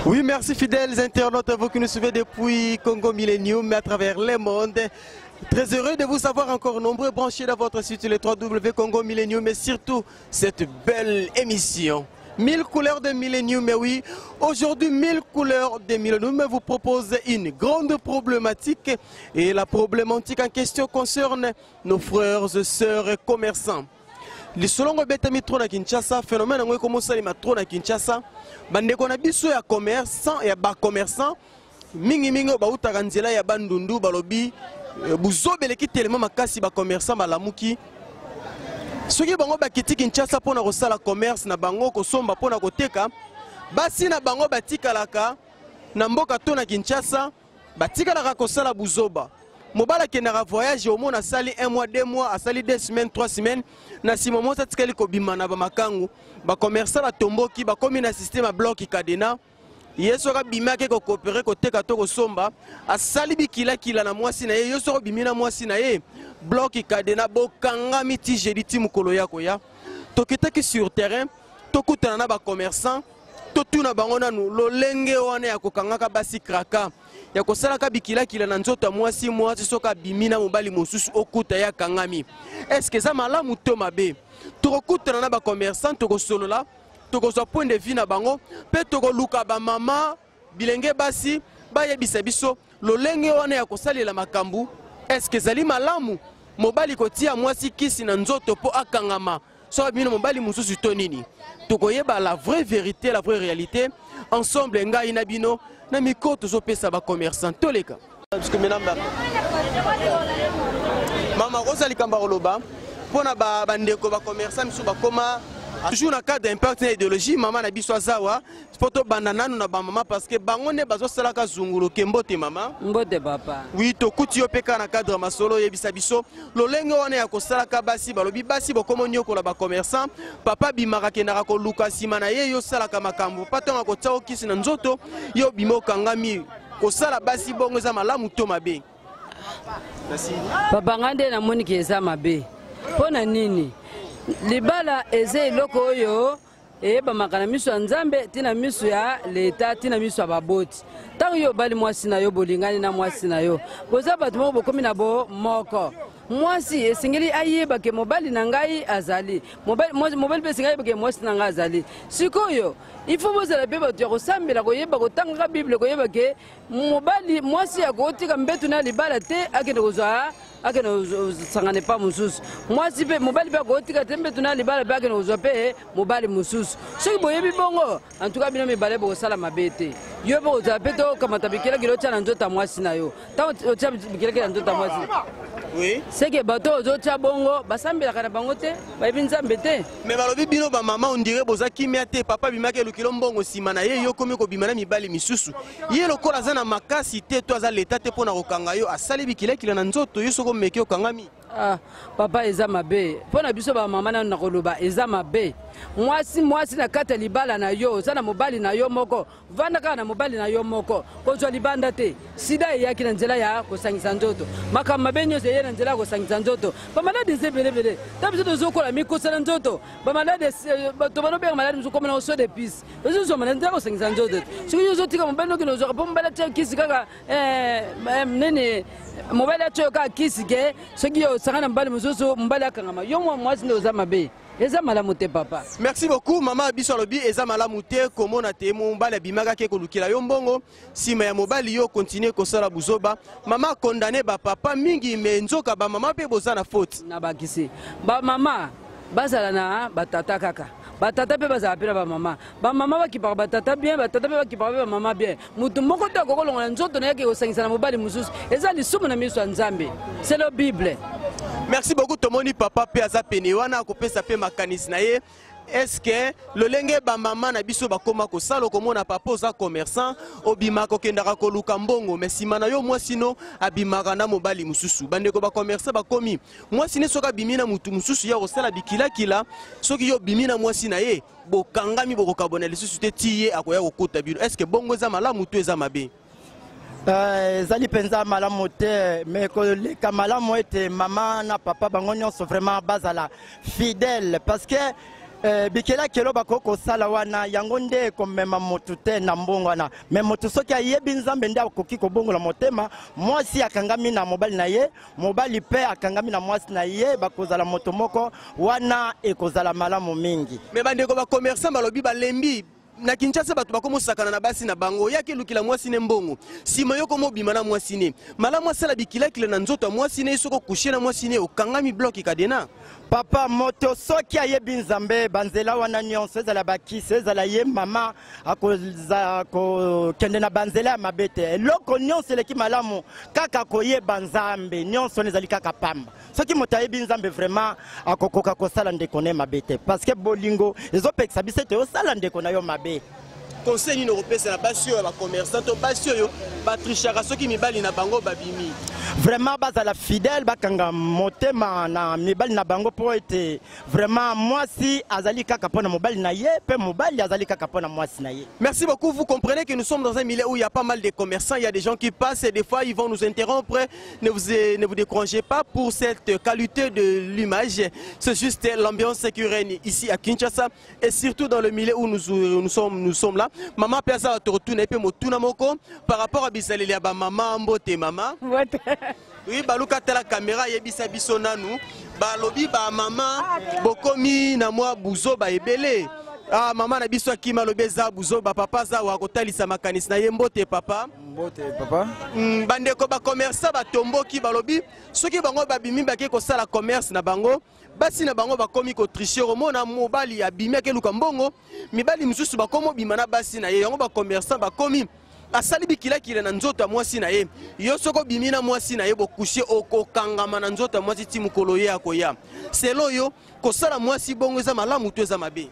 Oui, merci fidèles internautes, vous qui nous suivez depuis Congo Millennium à travers le monde. Très heureux de vous savoir encore nombreux branchés dans votre site le 3W Congo Millennium et surtout cette belle émission. Mille couleurs de Millennium, mais oui, aujourd'hui, mille couleurs de Millennium vous propose une grande problématique et la problématique en question concerne nos frères et sœurs commerçants. Lisolo yango ebetami trop na Kinshasa, phénomène yango ekomi osalema trop na Kinshasa. Bandeko na biso ya commerçant, ya ba commerçant mingimingi oyo bautaka nzela ya Bandundu balobi eh, buzoba eleki telema makasi, ba commerçant balamuki. Soki bango bakiti Kinshasa mpona kosala commerce na bango, kosomba mpona koteka, basi na bango batikalaka na mboka to na Kinshasa, batikalaka kosala buzoba. Mobali akendaka voyage, omona asali 1 mois, 2 mois, asali 2 semaines, 3 semaines, na nsima mwasi atikali kobima na bamakangu. Bacommerçant batomboki, bakomi na système ya bloc cadenas. Ye soki abimi ake kokopere koteka to kosomba, asali bikilakila na mwasi na ye. Yo soki obimi na mwasi na ye, bloc cadenas, bokangami ti jeudi, ti mokolo ya koya. Tokitaki sur terrain, tokutana na bacommerçant, totuna bango nanu lolenge wana ya kokangaka basi kraka, ya kosalaka bikilakila na nzoto ya mwasi. Mwasi soki abimi na mobali mosusu, okuta ye akangami, eske eza malamu to mabe? Tokokutana na bacommerçant, tokosolola, tokozwa point de vue na bango, mpe tokoluka bamama bilenge basi bayebisa biso lolenge wana ya kosalela makambo, eske ezali malamu mobali kotia mwasi kisi na nzoto mpo akangama soki abimi na mobali mosusu to nini? Tokoyeba la vraie vérité, la vraie réalité ensemble, ngai na bino na micro tozopesa bacommerçant. Toleka mama koza likambo ya koloba mpona bandeko bacommerçant misusu bakoma toujours na cadre impact na idéologie. Mama na biso azawa mpo tobanda nanu na bamama, parce que bango nde bazosalaka zunguluke. Mbote mama. Mbote papa. Oui, tokuti yo mpe kaka na cadre ya masolo. Oyebisa biso lolenge wana ya kosalaka basi. Balobi basi bokoma nyokola bacommerçant. Papa abimaka, akendaka koluka nsima na ye, yo osalaka makambo pa ntango akotia okisi na nzoto, yo obima okangami. Kosala basi bongo eza malamu to mabe? Papa, ngai nde namoniki eza mabe. Mpo na nini? Libala eza eloko oyo eyebamaka na miso ya Nzambe, ntina miso ya leta, ntina miso ya baboti. Ntango yo obali mwasi na yo, bolingani na mwasi na yo, boza bato moko, bokomi na bo moko. Mwasi esengeli ayeba ke mobali na ngai azali mobali, mobali mpe esengeli ayeba ke mwasi na ngai azali. Sikoyo il faut bozala mpe bato ya kosambela, koyeba kotangaka Bible, koyeba ke mobali mwasi akotika mbetu na libala te, akende kozwa, akende kosangana epa mosusu. Mwasi mpe mobali mpe akotika te mbetu na libala mpe akende kozwa mpe mobali mosusu. Soki boyebi bongo, antuka bino mibale bokosala mabe te. Yo mpe kozala mpe tokamata bikelakeli otya na nzoto ya mwasi na yo. Ntango otya bikelakeli na nzoto ya mwasi, seke bato oyo ozotya bongo basambelaka na bango te, bayebi Nzambe te. Me balobi bino bamama ondire boza kimia te. Papa abimaki elukilo mbongo nsima na ye, yo komi kobima na mibali misusu. Ye lokola aza na makasi te to aza leta te mpo na kokanga yo, asali bikilakila na nzoto yo, soki omeki okangami. Ah, papa, eza mabe mpo na biso bamama. Nano na koloba eza mabe. Mwasi, mwasi na kati ya libala na yo, oza na mobali na yo moko, vanda kaka na mobali na yo moko, kozwa libanda te. Sida eyaki na nzela ya kosangisa nzoto, makambo mabe nyonso eye na nzela ya kosangisa nzoto. Bamaladi eza ebelebele. Ta biso tozokola mikosa na nzoto, bamaladi tobanobenga maladi mosusu komona oso de pise, ezozwama na nzela kosangisa nzoto te. Soki yo ozotika mobali nokende ozwaka mpo mobali atia kisi kaka eh, eh, nini, mobali atia yo kaka kisi ke soki yo osanga na mobali mosusu, mobali akangama yo. Mwa mwasi nde oza mabe, eza malamu te papa. Merci beaucoup mama. Biso alobi eza malamu te komona te mobali abimaka ke kolukela yo mbongo, nsima ya mobali yo continue kosala buzoba. Mama akondane bapapa mingi, me nzoka bamama mpe boza na faute. Na bakisi bamama bazala na batata kaka, batata mpe bazala mpe na bamama. Bamama bakipaka batata bien, batata mpe bakipaka mpe bamama bien. Motu moko te akokolongola nzoto na ye ake kosangisa na mobali mosusu, eza lisumu na miso ya Nzambe, selon Bible. Merci beaucoup. Tomoni papa mpe aza pene wana, akopesa mpe makanisi na ye. Est-ce lolenge bamama na biso bakóma kosala, okomona papa oza commerçant, obimaka okendaka koluka mbongo, me nsima na yo mwasi no abimaka na mobali mosusu? Bandeko bacommerçant bakomi, mwasi ne soki abimi na motu mosusu ya kosala bikilakila, soki yo obimi na mwasi na ye, bokangami, bokokabona lisusu te ti ye akoya kokota bino. Est ce bongo eza malamu to eza mabe? Ezali mpenza malamu te, me koleka malamu ete mama na papa bango nyonso vraiment bazala fidèle, parce que Eh, bikelakelo bakoki kosala wana yango nde ekomema motu te na mbongo wana. Me motu soki ayebi Nzambe nde akoki kobongola motema. Mwasi akangami na mobali na ye, mobali mpe akangami na mwasi na ye, bakozala moto moko wana, ekozala malamu mingi. Me bandeko bacommerçant balobi balembi na Kinshasa, bato bakomosakana na basi na bango. Oyaki elukila mwasi ne mbongo, nsima yo komobima na mwasi ne. Malamu asala bikilakila na nzoto ya mwasi ne. Soki okushe na mwasi ne, okangami bloc cadenas. Papa, moto soki ayebi Nzambe, banzela wana nyonso, ezala bakisi, ezala ye mama akoza kokende na banzela ya mabe te. Eloko nyonso eleki malamu kaka koyeba Nzambe, nyonso wana ezali kaka pamba. Soki moto ayebi Nzambe, vraiment akokoka kosala ndeko na ye mabe te, parce que bolingo ezopekisa biso ete osala ndeko na yo mabe. Conseil nini okopesa na basi oyo ya bacommerçant to basi oyo batrichaka soki mibali na bango babimi? Vraiment bazala fidèle, bakanga motema na mibali na bango, mpo ete vraiment mwasi azali kaka mpo na mobali na ye, mpe mobali azali kaka mpo na mwasi na ye. Merci beaucoup. Vous comprenez que nous sommes dans un milieu où il y a pas mal de commerçants, il y a des gens qui passent et des fois ils vont nous interrompre. Ne vous découragez pas pour cette qualité de l'image. C'est juste l'ambiance qui règne ici à Kinshasa et surtout dans le milieu où nous sommes là. Maman Piazza retourne et puis motuna moko par rapport à bizaleli ya ba mama. Mbote mama. Oui, baluka tala caméra, yebisa biso nanu. Balobi ba mama bokomi na mwa buzoba ebele. Ah, mama na biso akima, alobi eza buzoba. Papa aza wa kotalisa makanisi na ye. Mbote papa. Mbote papa. Bandeko bacommerçant batomboki, balobi soki bango babimi, bake kosala commerce na bango, basi na bango bakomi kotricher. Omona mobali abimi, akeluka mbongo, mibali mosusu bakomi obima na basi na ye. Yango bacommerçant bakomi asali bikilakila na nzoto ya mwasi na ye. Yo soki obimi na mwasi na ye, bokushe, okokangama na nzoto ya mwasi ti mokolo ye akoya. Selo yo kosala mwasi bongo eza malamu to eza mabe?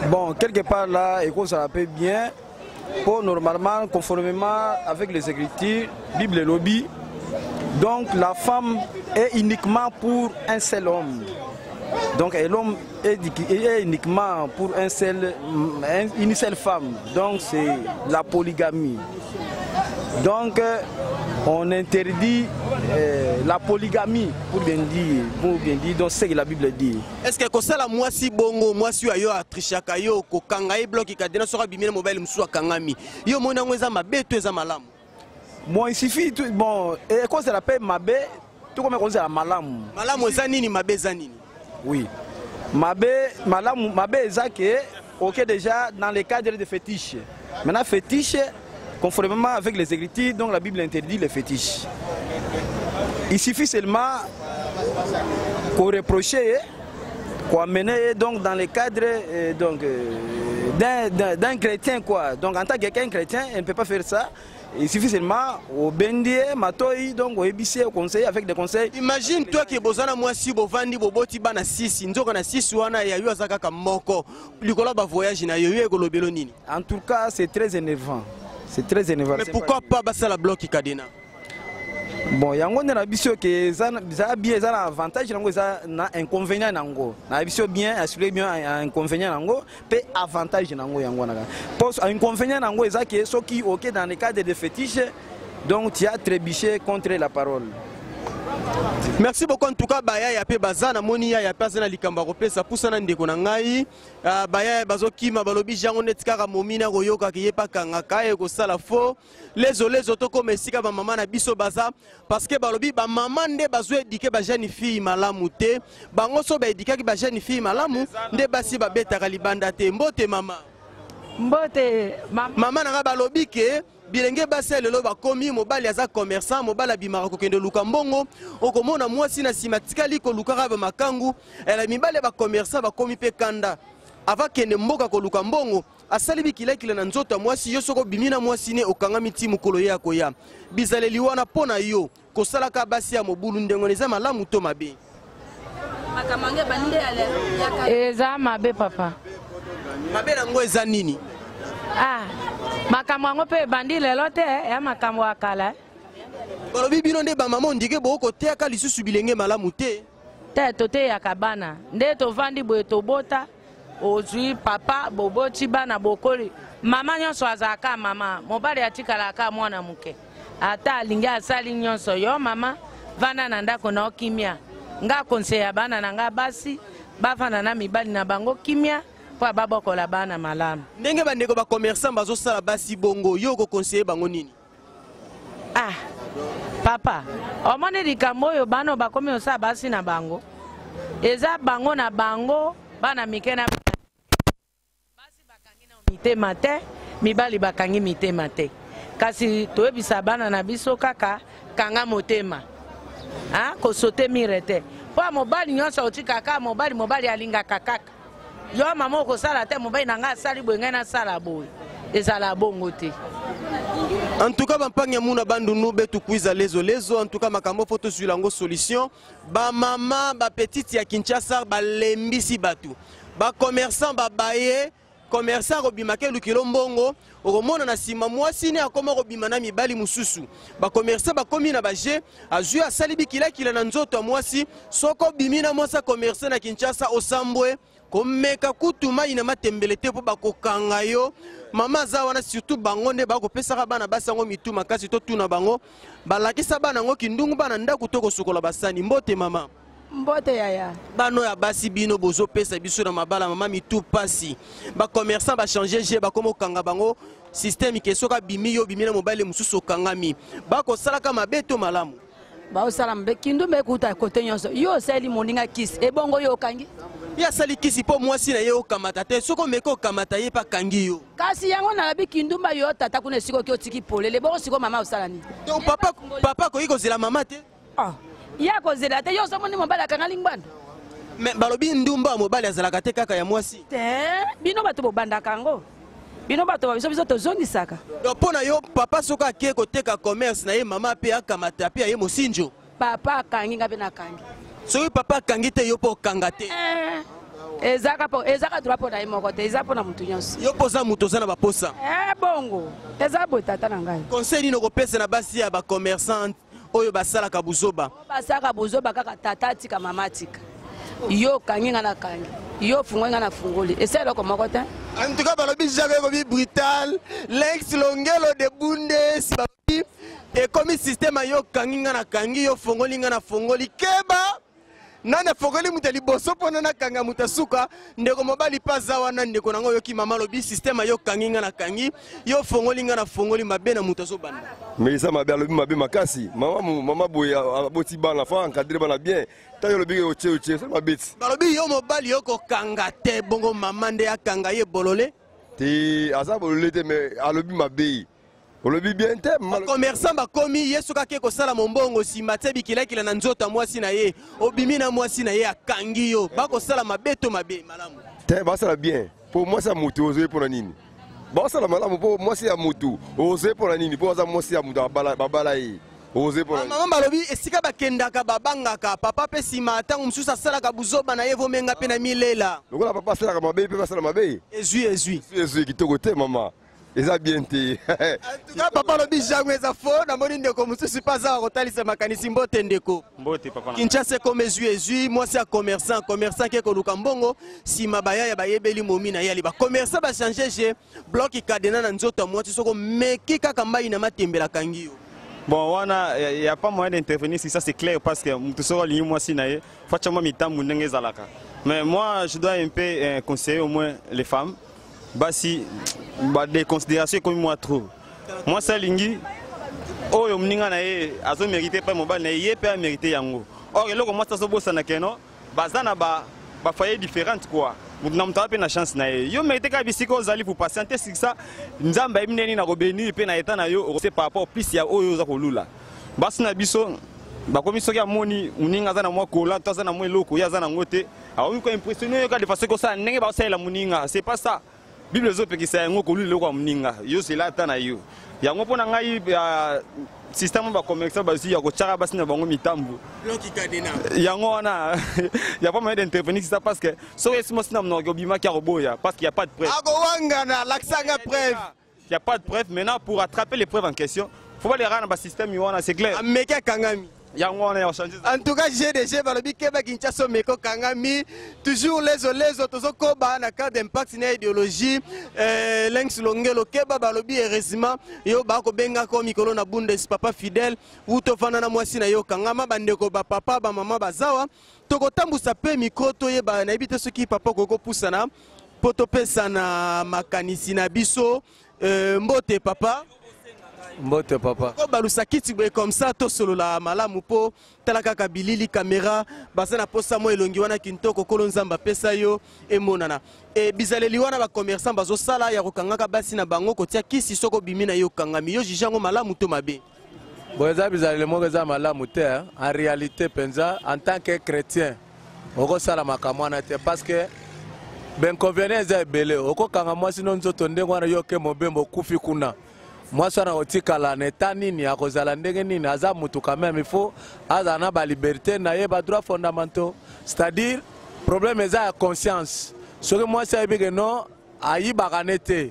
Bon, quelque part là, ekozala mpe bien, po normalement, conformément avec les Écritures, Bible elobi, donc la femme est uniquement pour un seul homme. Donc et l'homme est uniquement pour une seule femme. Donc c'est la polygamie. Donc on interdit la polygamie, pour bien dire, donc c'est ce que la Bible dit. Est ce que kosala mwasi bongo, mwasi oyo ayo atrichaka yo, kokanga ye bloc cadenas, soki abimi na mobali mosusu akangami, yo omoni yango eza mabe to eza malamu? Bon, il suffit, bon, et quand c'est la paix, mabe, tout comme on la malamu. Malamu eza nini? Mabe eza nini? Oui. Mabe, malamu, mabe eza que, ok, déjà, dans le cadre de fétiche. Maintenant, fétiche, conformément avec les Écritures, donc la Bible interdit les fétiches. Il suffit seulement qu'on reproche, qu'on amène donc dans le cadre donc, d'un chrétien, quoi. Donc en tant que quelqu'un chrétien, il ne peut pas faire ça. Il suffit seulement obendi ye matoi, donc oyebisi, conseil avec des conseils. Imagine toi ke boza na mwasi, bovandi, boboti bana 6, nzoka na 6 wana ya yo aza kaka moko. Likolo ya bavoyage na yo, yo ekolobelo nini? En tout cas, c'est très énervant. C'est très énervant. Mais pourquoi pas basala bloc cadenas? Bon, yango nde na biso ke eza bien, eza na avantage nango, eza na inconvénient nango. Na biso bien assuré, bien inconvénient nango mpe avantage nango yango wana kaka. Po inconvénient nango eza ke soki oke dans le cadre de fétiche, donc tu as trébuché contre la parole. Merci beaucoup. En tout cas, bayaya mpe baza, namoni yaya mpe aza na likambo ya kopesa. Pusana ndeko na ngai. Ah, bayaya bazokima, balobi jango neti kaka momina koyokaka ye mpe akangaka ye kosala fo lezolezo. Tokóma esika bamama na biso baza, parce que balobi bamama nde bazoéduquer bajeune fille malamu te. Bango so baéduquaki bajeune fille malamu nde basi babetaka libanda te. Mbote mama. Mbote mama. Mama na nga, balobi ke bilenge basi ya lelo bakomi, mobali aza commerçant, mobali abimaka kokende luka mbongo, okomona mwasi na nsima tikali kolukaka bamakangu. Ela mibali ya bacommerçant bakomi mpe kanda, avakende mboka koluka mbongo, asali bikilakila na nzoto ya mwasi. Yo soki obimi na mwasi ne, okangami ti mokolo ye akoya. Bizaleli wana, mpo na yo, kosalaka basi ya mobulu ndenge wana eza malamu to mabe? Eza mabe papa. Mabe yango eza nini? Ah, makambo yango mpe ebandi lelo te, ya makambo ya kala. Balobi bino nde bamama ondike bokoteyaka lisusu bilenge malamu te. Te, toteyaka bana nde tovandi boye, tobota, ozwi papa, boboti bana, bokoli. Mama nyonso azalaka mama, mobali atikalaka mwana moke. Ata alingi, asali nyonso, yo mama vanda na ndako na okimia. Nga conseiller bana na nga basi. Bavanda na mibali na bango kimia mpo babokola bana malamu. Ndenge bandeko bacommerçant bazosala basi bongo, yo okoconseiller bango nini? Ah papa, omoni likambo oyo bana oyo bakomi kosala basi na bango, eza bango na bango, bana mike na basi bakangi na mitema te, mibali bakangi mitema te. Kasi toyebisa bana na biso kaka kanga motema, ah, kosote mire te, mpo ya mobali nyonso otika kaka mobali, mobali alingaka kaka yo. Mama, okosala te, mobali na ngai asali boye, ngai nasala boye, ezala bongo te. En tout cas, bampangi ya muna bandunu betu kwiza lezo lezo. En tout cas, makambo fo tozwila yango solution. Bamama bapetite ya Kinshasa balembisi bato, bacommerçant babaye commerçant akobimaka elukelo mbongo, okomona na nsima mwasi ne akoma kobima na mibali mosusu. Bacommerçant bakomi na baje, azwi asali bikilakila na nzoto ya mwasi. Soki obimi na mwasi ya commerçant na Kinshasa, osambwe, komeka kutu mai na matembele te mpo bakokanga yo. Mama aza wana, surtout bango nde bakopesaka bana basi yango mitu makasi. Totuna bango, balakisa bana yango kindungu, bana ndako to kosukola basani. Mbote mama. Mbote yaya. Bana oyo ya basi, bino bozopesa biso na mabala mama mitu pasi. Bacommerçant bachange jeu, bakoma okanga bango système ke soki abimi, yo obimi na mobali mosusu, okangami. Bakosalaka mabe to malamu? Baosala mabe. Kindumba ekuta kote nyonso. Yo osali moninga kisi, ebongo yo okangi. Ye asali kisi mpo mwasi na ye okamata te. Soki omeki okamata ye, mpe akangi yo. Kasi yango nalobi, kindumba yo tata kuna esika oki otiki polele, bongo sikoyo mama osala nini? Donc papa, papa akoki kozela mama te? Ah, ye akozela te. Yo ozomoni mobali akanga lingwanda. Mais balobi ndumba ya mobali azalaka te, kaka ya mwasi. Te, bino bato bobandaka yango, bino bato ba biso, biso tozongisaka. Donc mpo na yo, papa soki ake koteka commerce na ye, mama mpe akamata mpe aye mosinjo? Papa akangi, nga mpe nakangi. Soki papa akangi te, yo mpo okanga te? Eh, ezaka po ezaka droit mpo na ye moko te, eza mpo na motu nyonso. Yo mpo oza moto oza na baposa. Eh, bongo eza boye, tata na ngai. Conseil nini okopesa na basi ya bacommerçant oyo basalaka buzoba? Basalaka bozoba kaka, tata atika, mama atika. Yo okangi, nga nakangi, yo ofungoli, nga nafungoli, esa eloko moko te. En tout cas, balobi jamais ekomi brutal. Lex Longelo de Bundes, balobi ekomi système ya yo kangi, nga nakangi, yo fongoli, nga nafongoli. Keba nani afongoli moto ya liboso mpona nakanga moto asuka. Ndeko mobali mpe aza wana, ndeko nango oyoki mama alobi système yo kangi, nga nakangi, yo fongoli, nga nafongoli, mabe na moto azobanda. Mais eza mabe, alobi mabe makasi. Mama, mama boye aboti bana, faut encadrer bana bien. Ntango olobi otie otie, osali mabe ti. Balobi yo mobali yo kokanga te, bongo mama nde akanga ye bolole. Te, aza bolole te, mais alobi mabe, olobi bien te. Bacommerçant bakomi, ye soki ake kosala mombongo, nsima tie bikilakila na nzoto ya mwasi na ye, obimi na mwasi na ye, akangi yo. Bakosala mabe to mabe malamu? Te, basala bien, mpo mwasi ya motu ozoye mpona nini? Basala malamu, mpo mwasi ya motu ozoye mpona nini? Mpo aza mwasi ya motu, babala ye, ozoye mpona nini? Mama, balobi esika bakendaka babangaka papa mpe nsima ntango mosusu asalaka buzoba na ye, vomenga mpe na milela. Lokola papa asalaka mabe mpe basala mabe. Ezwi ezwi. Ezwi kitoko te mama, eza bien te. Tuka papa alobi jango eza fo. Namoni ndeko mosusu mpe aza kotalisa makanisi. Mbote ndeko. Mbote papa na. Kinshasa ekoma ezwi ezwi. Mwasi ya commerçant, commerçant ake koluka mbongo, nsima bayaya bayebeli momi na ye ali. Bacommerçant bachange jeu, bloc cadenas na nzoto ya mwasi. Soki omeki kaka mai na matembela, akangi yo. Bon, wana y a pas moyen d'intervenir si ça c'est clair, parce que mutu soki alingi mwasi na ye, fatia mwa mitambu ndenge ezalaka. Mais moi, je dois un peu conseiller au moins les femmes. Basi badéconsidération ekomi mwa trop. Mwasi alingi oyo moninga na ye azomérite mpe mobali na ye, ye mpe amérite yango. Or eloko mwasi azobosana keno baza na bafoyer différente quoi, moto na moto aza mpe na chance na ye. Yo mérite kaka bisika ozali pour patienter sur ça. Nzambe ayebi ndenge nini nakobénir mpe na eta na yo okose par rapport plus ya oyo oza kolula. Basi na biso bakomi, soki amoni moninga aza na mwa kola to aza na mwa eloko, ye aza nango te, akomi koimpressionne yo kaka de façon kosala ndenge baosalela moninga. C'est pas ça. Bible ezopekisa yango, kolula eloko ya moninga. Yo zela ata na yo yango. Mpo na ngai, système oyo bacommerçant bazwi ya kotiaka basi na bango mitambo yango wana, ya pas moyen d'intervenir ça, parce que soki esi mwasi na monoko obimaki, akoboya, parce qu'il y a pas de preuve. Akowangana, lakisanga preuve. Il y a pas de preuve. Maintenant, pour attraper les preuves en question, faut pas les rendre dans le système wana, c'est clair. Ameki, akangami. Yango wana ya changer. En tout cas, GDG balobi keba Kinshasa meko kangami toujours lezo lezo tozokoba na cadre d'impact na idéologie euh, Lenx Longelo keba balobi heureusement yo bakobenga ko mikolo na Bundes papa fidèle ou tofanda na mwasi na yo kangama bandeko ba papa ba mama bazawa tokotambusa pe micro toyeba nayebi te soki papa okoki kopusana mpo topesana makanisi na biso euh, mbote papa. Mbote papa. Kobalusa kiti boye comme ça tosolola malamu mpo tala kaka bilili kamera baza na posa mwa elongi wana kintoko kolo Nzambe apesa yo emonana. E bizaleli wana bacommerçant bazosala ya kokangaka basi na bango kotia kisi soki obimi na yo okangami yo juge yango malamu to mabe? Bon, eza bizaleli moko eza malamu te hein. En réalité mpenza en tant que chrétien okosala makambo wana te parce que bainconvénient eza ebele. Okokanga mwasi no nzoto ndenge wana, yo oke mobembo, okufi kuna, mwasi wana akotikala na eta nini? Akozala ndenge nini? Aza mutu quand même, il faut azala na baliberté na ye, badroit fondamentaux. C'est-à-dire problème eza ya conscience. Soki mwasi ayebi ke non, ayibaka ne te,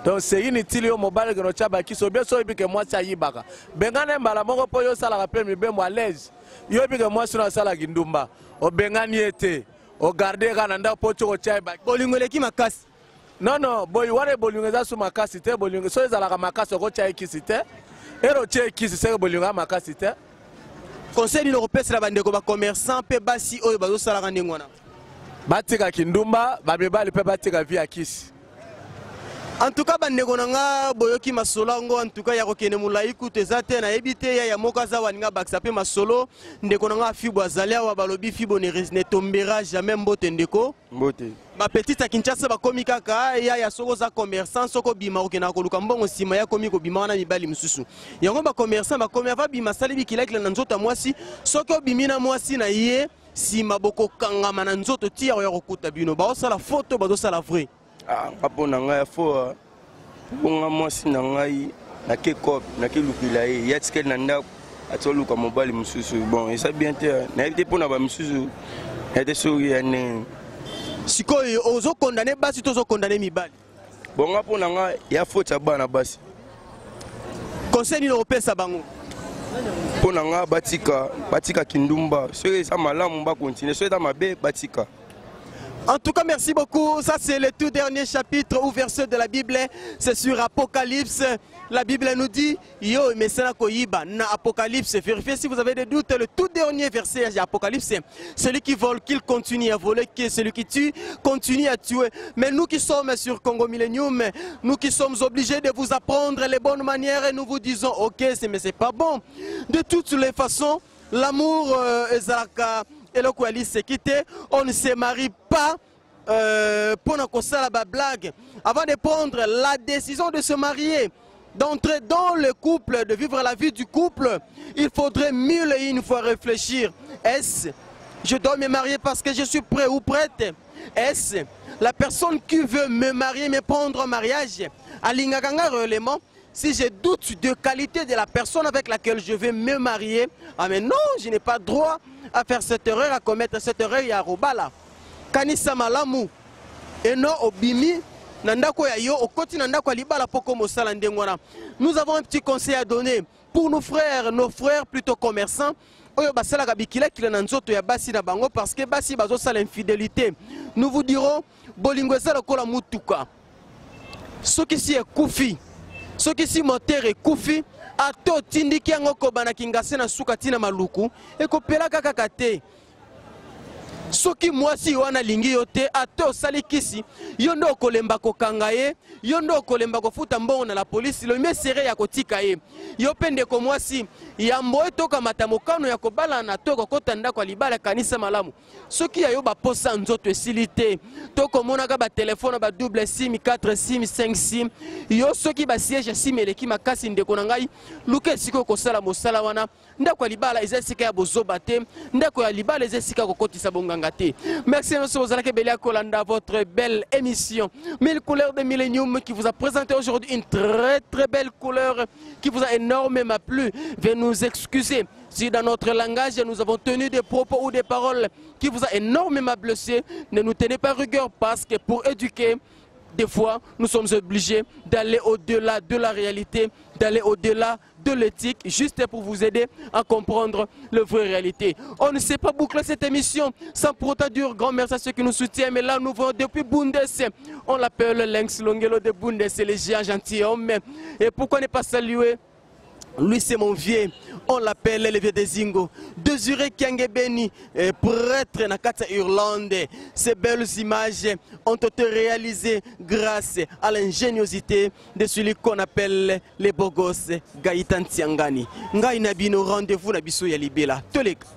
donc c'est inutile yo mobali keno otya bakisi. Obie so oyebi ke mwasi ayibaka, bengana ye mbala moko mpo yo osalaka mpe mibembo à l'aise. Yo oyebi ke mwasi no asalaki ndumba, obengani ye te, ogarde kaka na ndako mpo oti kotya ye bakisi. Bolingo eleki makasi. Non non, boyi wana bolingo eza su makasi te. Bolingo so ezalaka makasi, okotya ye kisi te. Ere otye ye kisi, seke bolingo ya makasi te. Conseil nini okopesela bandeko bacommerçant mpe basi oyo bazosalaka ndenge wana? Batika kindumba, bamibali mpe batika vie ya kisi. En tout cas bandeko na nga, boyoki masolo yango. En tout cas ya kokende molai kutu eza te. Nayebi te yaya moko aza waninga bakisa mpe masolo. Ndeko na nga Fibo azali awa, balobi Fibo ne, ne tombera jamais. Mbote ndeko. Mbote. Bapetite ya Kinshasa bakomi kaka yaya, soki oza commerçant, soki obima okendaka koluka mbongo, nsima ya komi kobima wana mibali mosusu. Yango bacommerçant bakomi ava bima asali bikilakila na nzoto ya mwasi. Soki obimi na mwasi na ye, nsima bokokangama na nzoto ti ya kokuta bino. Baosala foto, bazosala vrai. Ah, nga mpo na ngai ya fo mpo nga mwasi na ngai nake cop nake lukela ye, ye atikali na ndako, ati oluka mobali mosusu. Bon, eza bien te. Nayebi te mpo na bamisusu, nayebi te soki ya ndenge. Sikoyo ozokondane basi to ozokondane mibali? Bon, nga mpo na ngai ya faute ya bana basi. Conseil nini okopesa bango? Mpo na nga batika, batika kindumba. Soki eza malamu, bakontinue. Soki eza mabe, batika. En tout cas, merci beaucoup. Ça, c'est le tout dernier chapitre ou verset de la Bible. C'est sur Apocalypse. La Bible nous dit, Yo, Mesana Koyiba, na Apocalypse. Vérifiez si vous avez des doutes. Le tout dernier verset d'Apocalypse. Celui qui vole, qu'il continue à voler, que celui qui tue, continue à tuer. Mais nous qui sommes sur Congo Millennium, nous qui sommes obligés de vous apprendre les bonnes manières, et nous vous disons, ok, mais c'est pas bon. De toutes les façons, l'amour, ezalaka eloko ya liseki te. On ne se marie pas mpona kosala bablague. Avant de prendre la décision de se marier, d'entrer dans le couple, de vivre la vie du couple, il faudrait mille et une fois réfléchir. Est-ce je dois me marier parce que je suis prêt ou prête? Est-ce la personne qui veut me marier, me prendre en mariage, alingaka nga réellement? Si je doute de qualité de la personne avec laquelle je vais me marier, ah mais non, je n'ai pas droit à faire cette erreur, à commettre cette erreur ya kobala. Kanisa malamu, eno obimi na ndako ya yo, okoti na ndako ya libala poko mosala ndenge wana. Nous avons un petit conseil à donner pour nos frères plutôt commerçants, oyo basalaka bikilakila na nzoto ya basi na bango parce que basi bazosala infidélité. Nous vous dirons, bolingo eza lokola mutuka. Soki si ekufi, soki si moteur ekufi, ata otindiki yango kobanda Kingase na suka ntina Maluku, ekopelaka kaka te. Soki mwasi wana alingi yo te, ata osali kisi, yo nde okolemba kokanga ye, yo nde okolemba kofuta mbongo na la polisi, lomi esere ya kotika ye. Yo mpe ndeko mwasi, yambo etokamata mokano ya kobalana to kokota ndako ya libala, kanisa malamu. Soki ya yo baposa nzoto esili te, tokomonaka batelefone ba double sim, 4 sim, 5 sim, yo soki basiège sim eleki makasi, ndeko na ngai, luka esika okosala mosala wana. Ndako ya libala eza esika ya bozoba te, ndako ya libala eza esika ya kokotisa bonganga te. Merci nyonso bozalaki ebele ya kolanda votre belle émission Mille couleurs de Millennium, qui vous a présenté aujourd'hui une très très belle couleur qui vous a énormément plu. Veuillez nous excuser si dans notre langage nous avons tenu des propos ou des paroles qui vous a énormément blessé. Ne nous tenez pas rigueur parce que pour éduquer, Des fois, nous sommes obligés d'aller au-delà de la réalité, d'aller au-delà de l'éthique, juste pour vous aider à comprendre la vraie réalité. On ne sait pas boucler cette émission sans pour autant dire grand merci à ceux qui nous soutiennent. Mais là, nous voyons depuis Bundes, on l'appelle Lynx Longelo de Bundes, c'est le géant gentilhomme. Et pourquoi ne pas saluer lui, c'est mon vieux. On l'appelle le vieux des Zingo. Désiré Kiangebeni, prêtre na kati ya Irlande. Ces belles images ont été réalisées grâce à l'ingéniosité de celui qu'on appelle les beaux gosses, Gaëtan Tiangani. Ngai na bino rendez-vous na biso ya libela. Toleka.